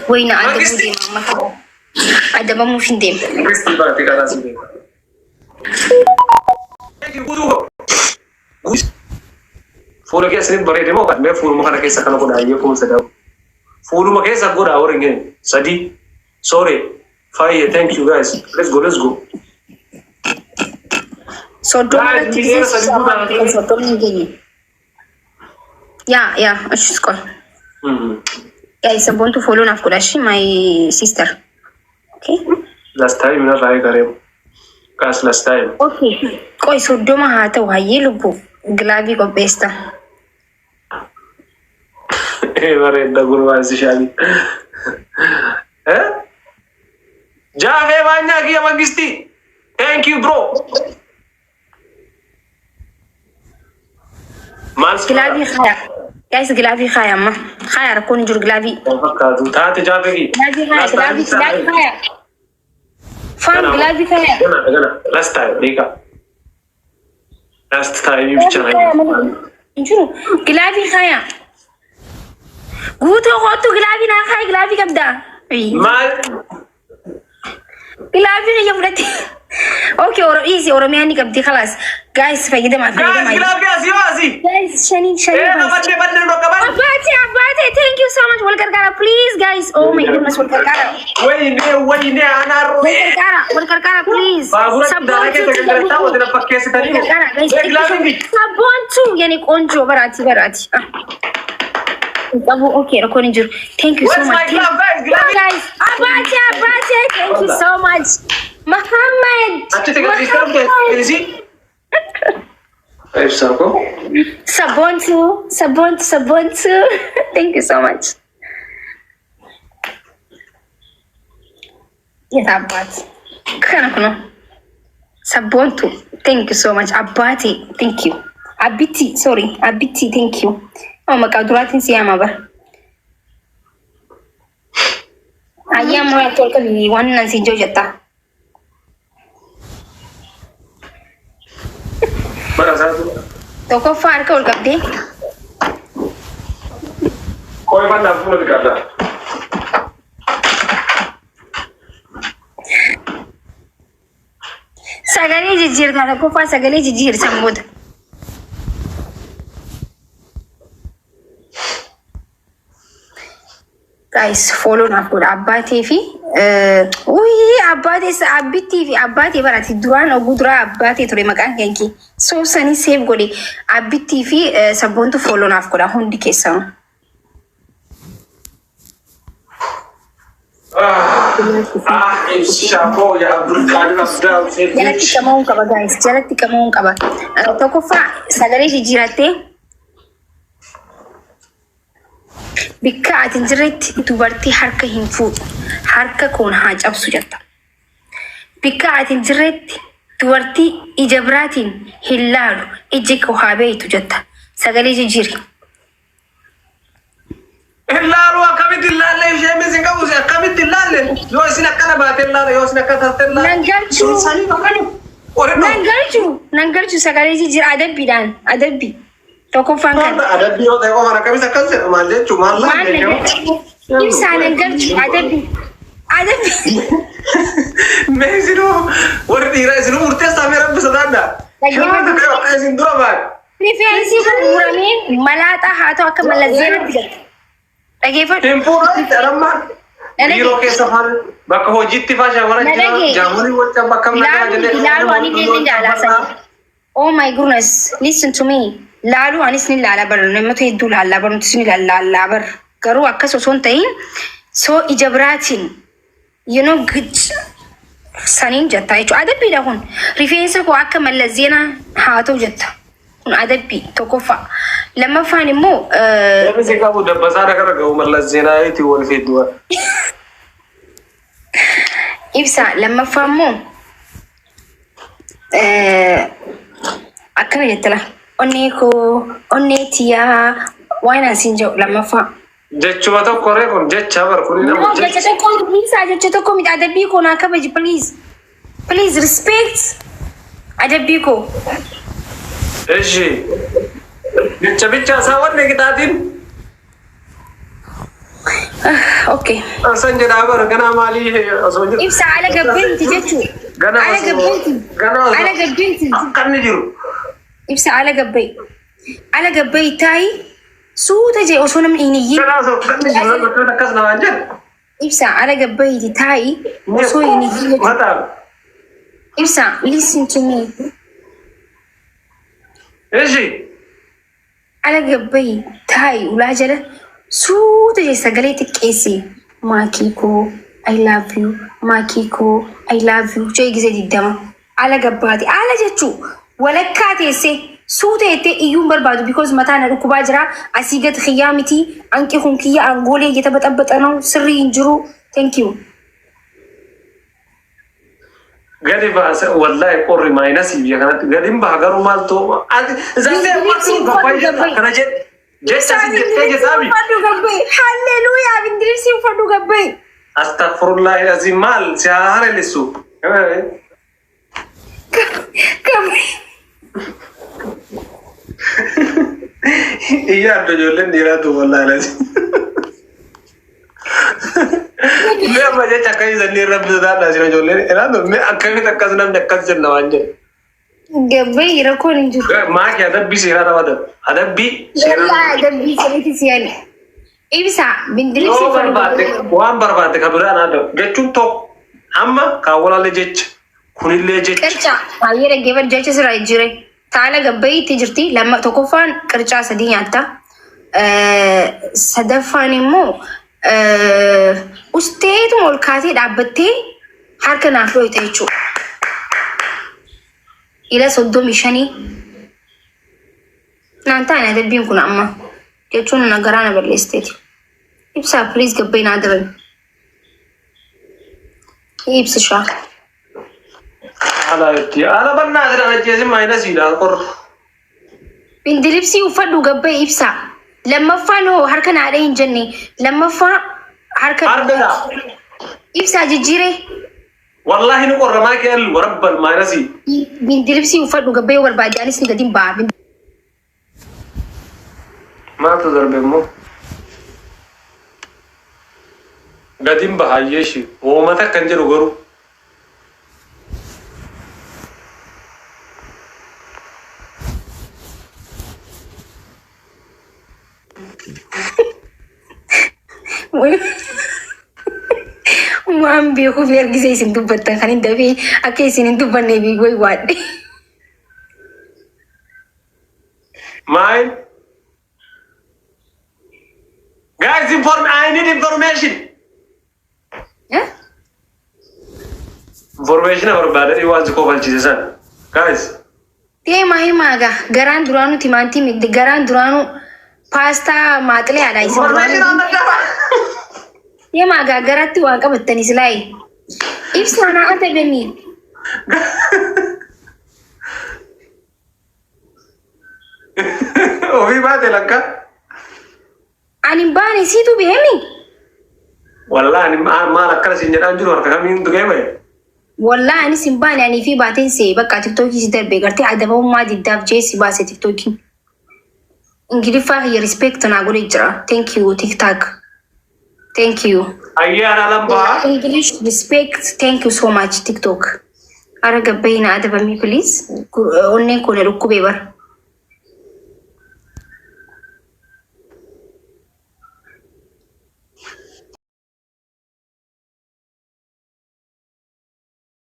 Wayna adabuu Mangisti. deema amma ta'u. Adabamuuf hin deema. Mangisti baate karaa si beeka. Fuula keessa ni bareede moo mee fuuluma kana keessa kana godhaa iyyee 3000. Fuuluma keessa godhaa warri hin sadii. Sorry. Fayye thank you guys. Let's go, let's go. 30 Guys, irratti miliyoona 3 guutaa. 30 hin geenye. Yaa yaa ashis qoy. Yaa isa boontu follow naaf godha shi my sister. Okay. Last time narraa eegareemu. Guys, last time. Okay. Qoy 30 haa ta'u hayyee lubbu gilaabii qopheessa. Eh, bareedda gurbaan si shaali. Eh? Jaafee baanyaa kiyya mangisti. Thank you, bro. Maal si Gilaabii kaaya. Guys, gilaavii kaaya amma. Kaaya rakkoon hin jiru gilaavii. fakkaatu? Taate jaafee kiyya. Gilaavii kaaya Last time gilaavii gilaavii kaaya. Faan gilaavii kaaya. Gana gana last time beeka. Last time bicha Gilaavii kaaya malee hin jiru. Gilaavii kaaya. Guutoo kootu gilaavii naa kaaya gilaavii qabdaa. Maal? Gilaavii kiyya fudhate. Okay, oro easy Oromiyaan ni qabdi kalaas. Guys, fayyadamaa Guys, fayyadamaa. gilaavii asii yoo asii. Guys, shanii shanii Eh, guys. namadde badde nu qaban. Abbaate abbaate thank you so much wal gargaara please guys. Oh my goodness, wal gargaara. Wayne wayne anaarroo. Wal gargaara wal gargaara please. Baabura daara keessa gangalataa wanta na fakkeessitanii. Wal gargaara guys. Mee gilaavii fi. Sabboontuu yani ቆንጆ baraati baraati. Ah. Qabu okay rakkoon hin jiru. Thank you so Where's my much. glove, guys? Glove. Guys, abbaate abbaate thank you so much. Muhammad. Achitti agarsiistaa dhufte Inisi. Ibsaa koo. Sabontu, Sabontu, Sabontu. Thank you so much. Yes, Abbaati. Kana kuno. Sabontu, thank you so much. Abbaati, thank you. Abbitti, sorry, Abbitti, thank you. Oh, maqaa duraatiin si yaama bara. Ayyaa moo ol qabi waan nan siin jiru jetta. Bara isaatu. Tokkoffaa harka ol qabdee. Qoy bal'aa fuula dhiqadha. Sagalee jijjiirtaa tokkoffaa sagalee jijjiirsan booda. Guys, follow naaf godha abbaatee fi uyyii abbaatee abbittii fi abbaatee barati duraan oguu duraa abbaatee ture maqaan keenki so sanii save godhe abbittii fi sabboontu follow naaf godha hundi keessanuu. Ah, ibsishaa koo yaa Abdulqaadir Abdaa Hussein. Jalatti qama'uun qaba guys, jalatti qama'uun qaba. Tokkoffaa sagalee jijjiirattee bikka ati hin jirretti dubartii harka hin fuudhu. Harka koon haa cabsu jetta. Bikka ati hin jirretti dubartii ija biraatiin hin laalu. Iji koo haa beeytu jetta. Sagalee jijjiiri. Hin laalu akkamitti hin laalle ishee mis hin qabu akkamitti hin laalle yoo isin akkana baate hin laala yoo isin akka taate hin laala. Nan galchuu. Sanii bakka Warri Nan galchu. Nan galchu sagalee jijjiira adabbiidhaan adabbi. Tokkoffaan kan. Adabbii yoo ta'e qofaan akkamis akkas jedha maal jechuu maal Waan laalle na galchu. Ibsaa nan galchu adabbi. Adabbi. Mee isinuu warri dhiiraa isinuu murteessaa mee rabbi sodaadha. Shamarran takka akka isin dura baate. Rifeensi kun muramee malaaxaa haa ta'u akka mallazzeenatti jette. Dhageeffadhu. Hin fuudhan jedhamma. Dhagee. Biiroo keessa faan bakka hojiitti faa shamarran Na jira. dhagee. Jaamolii wal bakka nagaa Laalu jennee. laalu ani illee ni jaalaa. Oh my goodness, listen to me. Laalu anis ni laala bar namoota hedduu laallaa bar nutis ni laallaa bar. Garuu akkas osoo hin ta'in soo ija biraatiin gid saniin jetta jechuudha. Adabbiidha kun. Rifeensa koo akka Mallas Zeenaa haa ta'u jetta. Kun adabbii tokkoffaa. Lammaffaan immoo Namni si qabu dabbasaa dhagarra ga'u Mallas Zeenaawiitiin wal fidduu. Ibsa lammaffaa immoo akkana jette la. Onnee koo onnee tiyyaa waan an siin jedhu lammaffaa. Jechuma tokko ree kun jecha bar kun No, nama jecha tokko miti ibsaa jecha tokko miti adabbii koo naa kabaji please. Please respect adabbii koo. Eshi. Jecha bicha isaa wanni qixaatiin. Okay. San jedhaa bara ganaa maalii osoo jiru. Ibsa ala gabbeenti jechuudha. Ganaa Ala osoo gabbeenti. ganaa Ala osoo gabbeenti. akka inni jiru. Ibsa ala gabbee. Ala gabbee taayi suuta jee osoo namni hin iyyin. Ganaa osoo akka inni jiru namni akkas namaan jedhu. Ibsa ala gabbeeti taayi osoo hin iyyin jechuudha. Mataa. Ibsa, listen to me. Ishi. Ala gabbayi taa'i ulaa jala suuta jee sagalee xiqqeessi. Maakii koo, I love you, maakii koo, I love you jee gisee 20. Ala gabbaate. Ala jechuu walakkaa teessee suuta jettee iyyuun barbaadu because mataa na dhukkubaa jira. Asii gad kiyyaa miti. Anqi kun kiyya angoolee እየተበጠበጠ ነው. Sirrii hin jiru. Thank you. Gadi baase, wallahi qorri minusii biyya kanatti gadi hin baha, garuu maaltu ati zaftee ammaa gabbaayee kana jedhe jecha si jettee jettaami. Uffadhu gabbayi. Halleluuyaa, bindiribsii uffadhu gabbayi. Astaghfirullahi azim, maal si haa harelisu. Gabbayi. Iyya adda ijoolleen dhiiraatu, wallahi lazim. Mee amma jecha akkasii sannii rabbi sodaadhaa isin ijoolleen dhiiraatu, mee akkamitti akkas namni akkas jenna waan jedhe. Gabbayi, rakkoon hin jiru. Maaki adabbii seeraa taphaatan. Adabbii seeraa. Wallaahi adabbii sirriitti si yaale. Ibsa, bindiribsii Yoo uffadhu barbaadde gabbayi. waan barbaadde kan biraan haa ta'u jechuun tokko amma kaawwalaalee jecha kunillee jecha. Qircaa baay'ee dhaggeeffadhu, jecha sirraa jijjiire. Taala gabbayiitti jirti. Lama, tokkoffaan qircaa sadii nyaatta. Sadaffaan immoo usteetuma ol kaatee dhaabbattee harka naaf dhooyte jechuudha. Ila 35 naan taane adabbiin kun amma jechuun na garaa na balleessiteeti. Ibsaa, please, gabbayii naa dabali. Ibsishaa. Ala itti ala bannaa sira ajjeesin minusiidha qorra. Bindiribsii uffadhu gabbayii, ibsaa. Lammaffaan hoo harka naadhee hin jenne. Lammaffaa harka. Argata. Ibsaa, jijjiiree. Wallahi ni qorra maakii allu warabbal minusii. Bindiribsii uffadhu gabbayii yoo barbaadde, anis ni gadi ba'a. Maaltu darbe immoo? Gadiin bahayyee ishii uumata kan jedhu garuu. Waan beekuuf ergisee isin dubbattan kan hin dafee akka isin hin dubbanne wayi waadhe. Mine. Guys, inform I need information. Information barbaadanii waan si kofalchiise san. Guys, Deemaa himaa gaa, garaan duraanuu timaantii, garaan duraanuu paastaa maaxilee isin information duraanuu. on the cover. Deemaa gaa, garatti waan qabattanis laayi. Ibsaa naa adabanii. Ofii baate lakka. Ani hin baane, siitu beemi. Wallahi ani maal akkana siin jedhaan jiru, harka kamiin tuqee bahe. Wallaa anis hin baane, anii fi baateen see bakka tiktookii si darbe gartee adabamummaa diddaaf jee si baase tiktookiin. Ingiliffaa kiyya respect naa godhe jira. Thank you, TikTok. Thank you. Ayyaana lambaa. English respect, thank you so much, TikTok. Ara gabbayii na adabamii, please. Onneen kun na dhukkubee bara.